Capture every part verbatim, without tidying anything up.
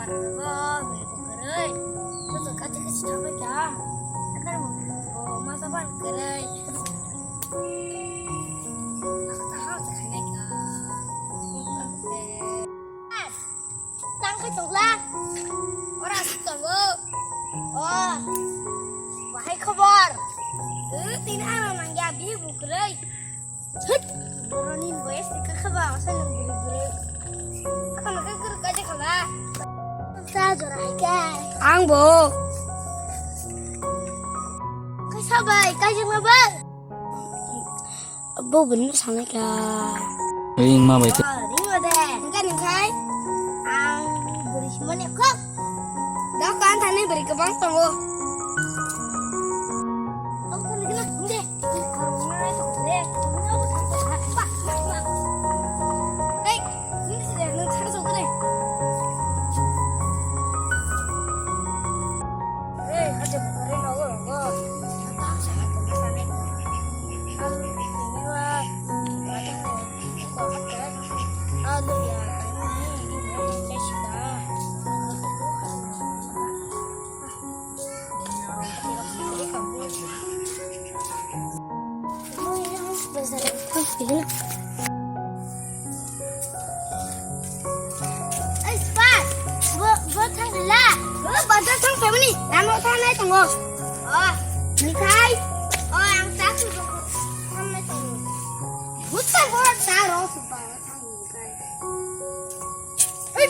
Bo bwrwi bo kwrwi. Joto kachi kachi thangbai kha. Akhar bo masa ban kwrwi. Ako ta hao ta khainai kha. Tang khe tongla. Ora aswk tongo. O. Bahai khobor. Eh, tini ano nangya bihik bo kwrwi. Thut! Boroni boyes ni kakha ba, asa nang bwrwi bwrwi. Ako no kakha kaje khala. Sa jora hai kai. Ang bo. Kaisa bai, kaisa ma bai. Bo bini sanai ka. Ring ma bai. Ah, ring ma de. Engka nengkai. Ang bwrwi simani kok. Dak kan thani bwrwi kwbang tongo. Ang thani gina, nde. Ei, Spas, bo, bo thang la. Bo bazar thang phaimani, lama thang nai tongo. Oh, mikhai. Oh, ang ta su thang nai tongo. Bhut thang ko ta ro su ba thang mikhai. Ei.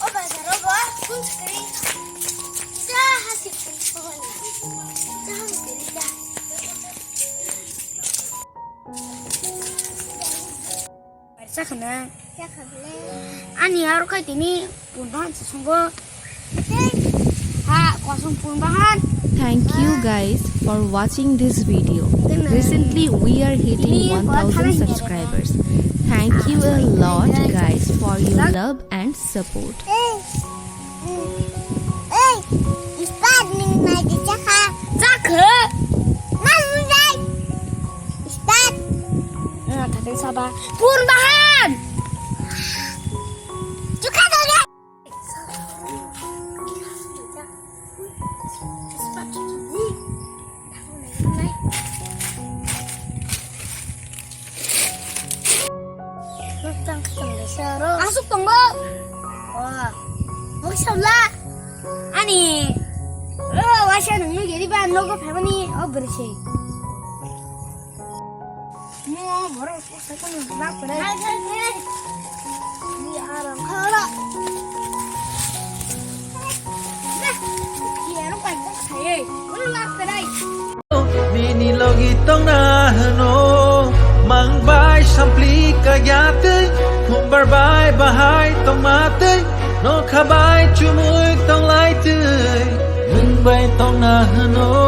O bazar o bo kun sikiri. Kisa ha sikiri. Kisa ha sikiri da. Sakana. Sakana. Ani aro kai tini pun bahan sasongo. Ha, kosong pun bahan. Thank you guys for watching this video. Recently we are hitting one thousand subscribers. Thank you a lot guys for your love and support. Ei, ei, Ispat, nini mai di chakha. Chakha? Nang nai. Ispat. Ah, tapi sabar. Pun bahan. Chukha dole. Aswk tongo. Wah. Wah, sabla. Ani. Oh, waisa nungni gari ba nogo phaimani. Oh, bersih. Mo borok sakno lak pore. Hai, hai, hai. Ni aram khala. Nah, ki aram pai tak sai. Mo lak pore. Nini logi tongna hwno, mang bai sampli kagya twi, humbar bai bahai tongma twi, nokha bai chumui tonglai twi, nwng bai tongna hwno.